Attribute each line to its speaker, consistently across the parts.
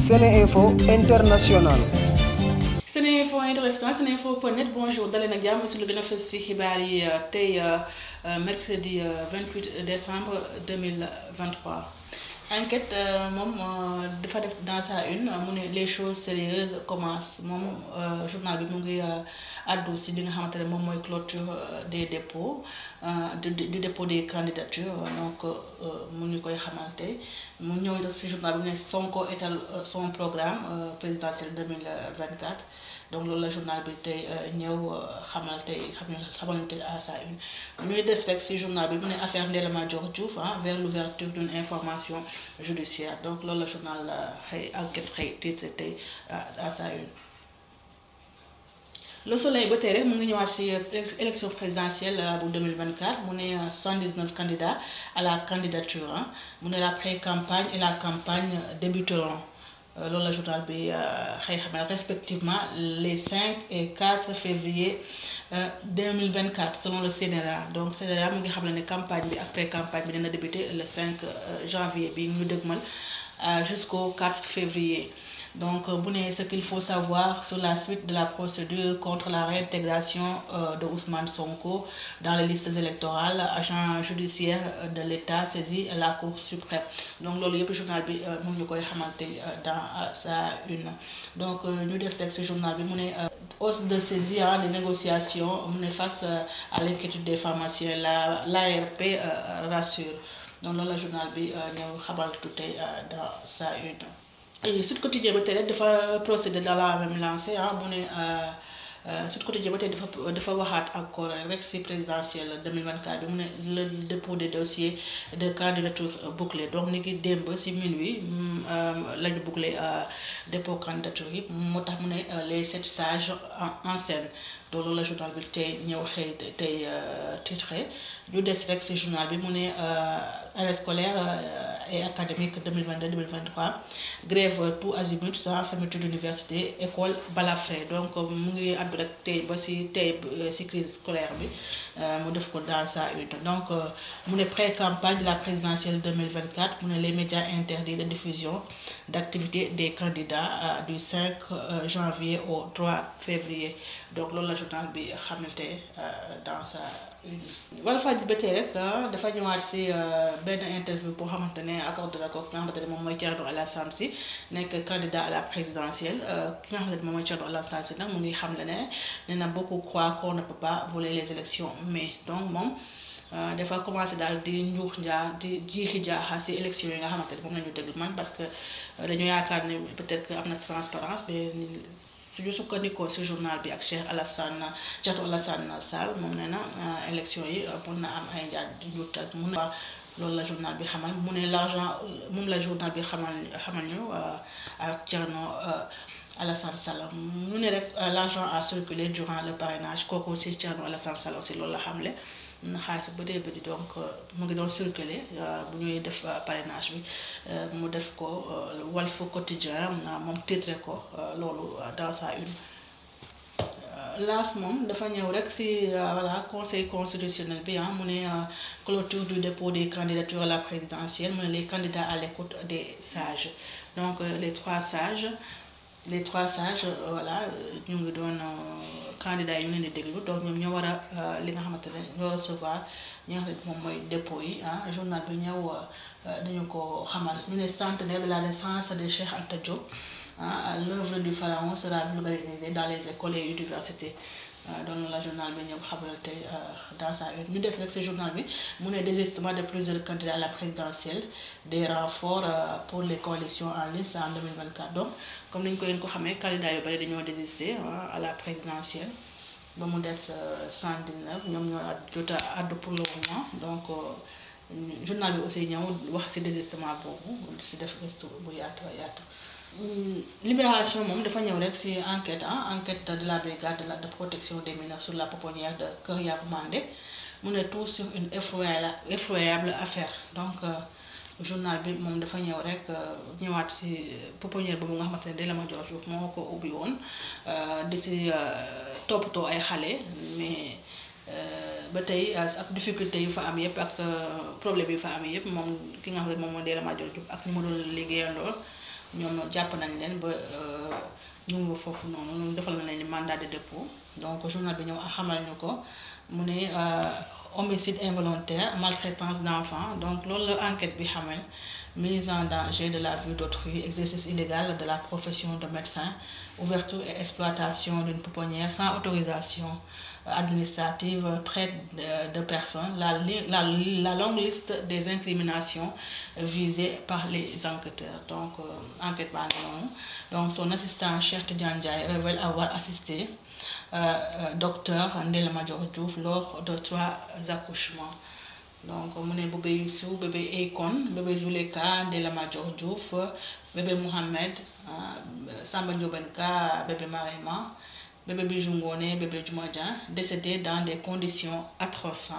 Speaker 1: SeneInfo International.
Speaker 2: SeneInfo International, SeneInfo.net, bonjour daleen ak jàmm si lu gën a fës si xibaar yi tey mercredi 28 décembre 2023. Enquête moom dafa def dans sa une mu ne les choses sérieuses commencent moom journal bi mu ngi àddu si li nga xamante ne moom mooy clôture des dépôts du dépôt des candidatures donc mu ñu koy xamante mu ñëw si journal bi mu ne Sonko étale son programme présidentiel 2024 donc loolu la journal bi tey ñëw xamal tey à sa une ñuy des rek si journal bi mu ne affaire Ndella Madior Diouf vers l'ouverture d'une information judiciaire donc loolu la journal xëy enquête xëy titre tey à sa une. Le Soleil ba tey rek mu ngi ñëwaat si élection présidentielle bu 2024 mu ne 79 candidats à la candidature mu ne la pré-campagne et la campagne débuteront loolu la journal bi xëy xamal respectivement les 5 et 4 février 2024 selon le CNRA donc CNRA mu ngi xam ne campagne bi ak pré-campagne bi dina débuter le 5 janvier bi ñu dëgmal jusqu'au 4 février. Donc, ce qu'il faut savoir sur la suite de la procédure contre la réintégration de Ousmane Sonko dans les listes électorales, agent judiciaire de l'État saisi la Cour suprême. Donc, le journal bi mu ñu koy xamante dans sa une. Donc, ñu des rek ce journal bi mu ne hausse de saisie des négociations mu ne face à l'inquiétude des pharmaciens l'ARP rassure. Donc, le journal bi ñëw xamal tuuti dans sa une. Et Sud Quotidien ba tey rek dafa procéder dans la même lancée mu ne Sud Quotidien ba tey dafa waxaat encore rek si présidentielle 2024 bi mu ne le dépôt des dossiers de candidature bouclé donc ni ngi démb si minuit la ñu bouclé dépôt candidature yi moo tax mu ne les 7 sages en scène donc loolu la journal bi tey ñëw xëy tey titré ñu des rek si journal bi mu ne année scolaire et académique 2022-2023 grève tout azimut sans fermeture d'université école balafré donc mu ngi àddu rek tey ba si crise scolaire bi mu def ko dans sa une donc mu ne pré-campagne de la présidentielle 2024 mu ne les médias interdits de diffusion d'activités des candidats du 5 janvier au 3 février donc loolu la journal bi xamalte dans sa une. Walfadjri ba tey rek dafa ñëwaat si benn interview boo xamante ne accordé na ko ki nga xamante ne moom mooy Thierno Alassane Sy nekk candidat à la présidentielle ki nga xamante ne moom mooy Thierno Alassane Sy nag mu ngi xam le ne nee na beaucoup croient qu'on ne peut pas voler les élections mais donc moom dafa commencé daal di njuux njaa di jiixi jaaxa si élections yi nga xamante ne moom la ñu déglu man parce que dañu yaakaar ne peut-être que am na transparence mais suñu sukkandikoo si journal bi ak Thierno Alassane Sall moom nee na élection yi mën na am ay njuut ak mun na loolu la journal bi xamal mu ne l'argent moom la journal bi xamal ñu ak Thierno Alassane Sall mu ne rek l'argent a circulé durant le parrainage kooku si Thierno Alassane Sall aussi loolu la xamle na xaalis bu dee bëri donc mu ngi doon circuler bu ñuy def parrainage bi mu def ko Walf Quotidien moom titré ko loolu dans sa une. L'As moom dafa ñëw rek si voilà conseil constitutionnel bi mu ne clôture du dépôt des candidatures à la présidentielle mu ne les candidats à l'écoute des sages donc les trois sages voilà ñu ngi doon candidats yi ñu leen di déglu donc ñoom ñoo war a li nga xamante ne ñoo recevoir ñi nga xam ne moom mooy dépôt yi journal bi ñëw dañu ko xamal ñu ne centenaire de la naissance de Cheikh Anta Diop l'œuvre du pharaon sera vulgarisée dans les écoles et universités donc la journal bi ñëw xamal tey dans sa une ñu des rek ce journal bi mu ne désistement de plusieurs candidats à la présidentielle des renforts pour les coalitions en lice en 2024 donc comme ni ñu ko leen ko xamee candidats yu bari dañoo désister à la présidentielle ba mu des 119 ñoom ñoo jot a àddu pour le moment donc journal bi aussi ñëw wax ci désistement boobu ci def gëstu bu yaatu. Libération moom dafa ñëw rek ci enquête de la brigade de protection des mineurs sur la pouponnière de Kër Yaba Mandé mu ne tout sur une effroyable affaire donc journal bi moom dafa ñëw rek ñëwaat ci pouponnière boobu nga xamante ne Ndella Madior Diouf moo ko ubbi woon di ci toppatoo ay xale mais ba tey ak difficulté yu fa am yëpp ak problème yu fa am yëpp moom ki nga xam ne moom mooy Ndella Madior Diouf ak ñi mu doon liggéeyandoo ñoom jàpp nañ leen ba ñu ngi foofu noonu defal na leen mandat de dépôt donc journal bi ñëw xamal ñu ko mu ne homicide involontaire maltraitance d'enfant donc loolu la enquête bi xamal mise en danger de la vie d'autrui, exercice illégal de la profession de médecin, ouverture et exploitation d'une pouponnière sans autorisation administrative, traite de personnes, la longue liste des incriminations visées par les enquêteurs. Donc, enquête par donc son assistant Cheikh Tidiane Ndiaye révèle avoir assisté docteur Ndella Madior Diouf lors de 3 accouchements. Donc mu ne bébé Youssou, bébé Akon, bébé Zuleka, Ndella Madior Diouf, bébé Mohamed, Samba Ndiobenka, bébé Marema, bébé Bijou Ngoné, bébé Djoumadjan, décédés dans des conditions atroces.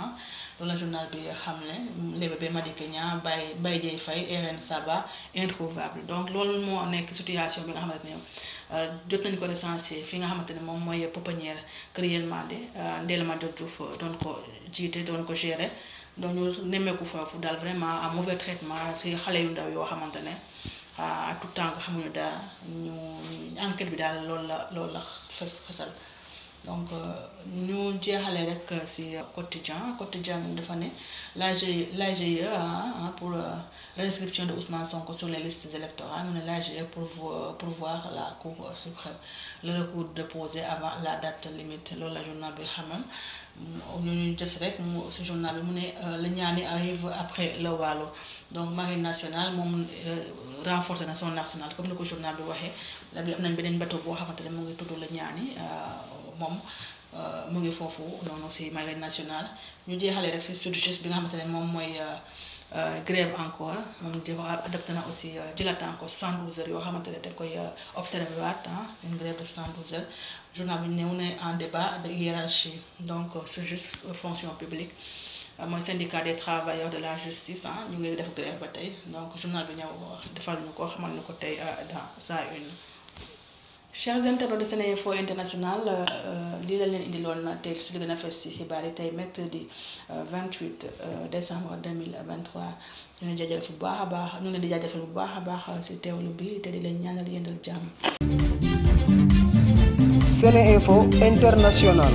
Speaker 2: Dans le journal bi xamle les bébés Madi Kenya, Baye Dieye Faye, RN Saba, introuvables. Donc loolu moo nekk situation bi nga xamante ne jot nañu ko recensé fi nga xamante ne moom mooy pouponnière Kër Yelmandé, Ndella Madior Diouf doon ko jiite doon ko gérer. Donc ñu nemmeeku foofu daal vraiment un mauvais traitement ci xale yu ndaw yoo xamante ne tout temps que xamuñu dara ñu enquête bi daal loolu la fesal donc ñu jeexale rek ci quotidien dafa ne l'AGE pour réinscription de Ousmane Sonko sur les listes électorales mu ne l'AGE pour voir la Cour suprême le recours déposé avant la date limite loolu la journal bi xamal ñu des rek ce journal bi mu ne le ñaani arrive après le Waalo donc marine nationale moom renforcer na son arsenal comme ni ko journal bi waxee léegi am nañ beneen bateau boo xamante ne mu ngi tudd le ñaani moom mu ngi foofu noonu ci marine nationale ñu jeexale rek ci SYTJUST bi nga xamante ne moom mooy grève encore moom adapté na aussi jëlaat encore 112 heures yoo xamante ne dañ koy observé waat une grève de 112 heures journal bi ñëw ne en débat de hiérarchie donc SYTJUST fonction publique mooy syndicat des travailleurs de la justice ñu ngi def grève ba tey donc journal bi ñëw defal ñu ko xamal ñu ko tey dans sa une. Chers internautes de Seneinfo International lii la leen indiloon tey si li gën a fës ci xibaar yi tey mercredi 28 décembre 2023 ñu ngi jaajëfal bu baax a baax ñu ngi di jaajëfal bu baax a baax ci teewlu bi te di leen ñaanal yendal jàmm.
Speaker 1: Seneinfo International.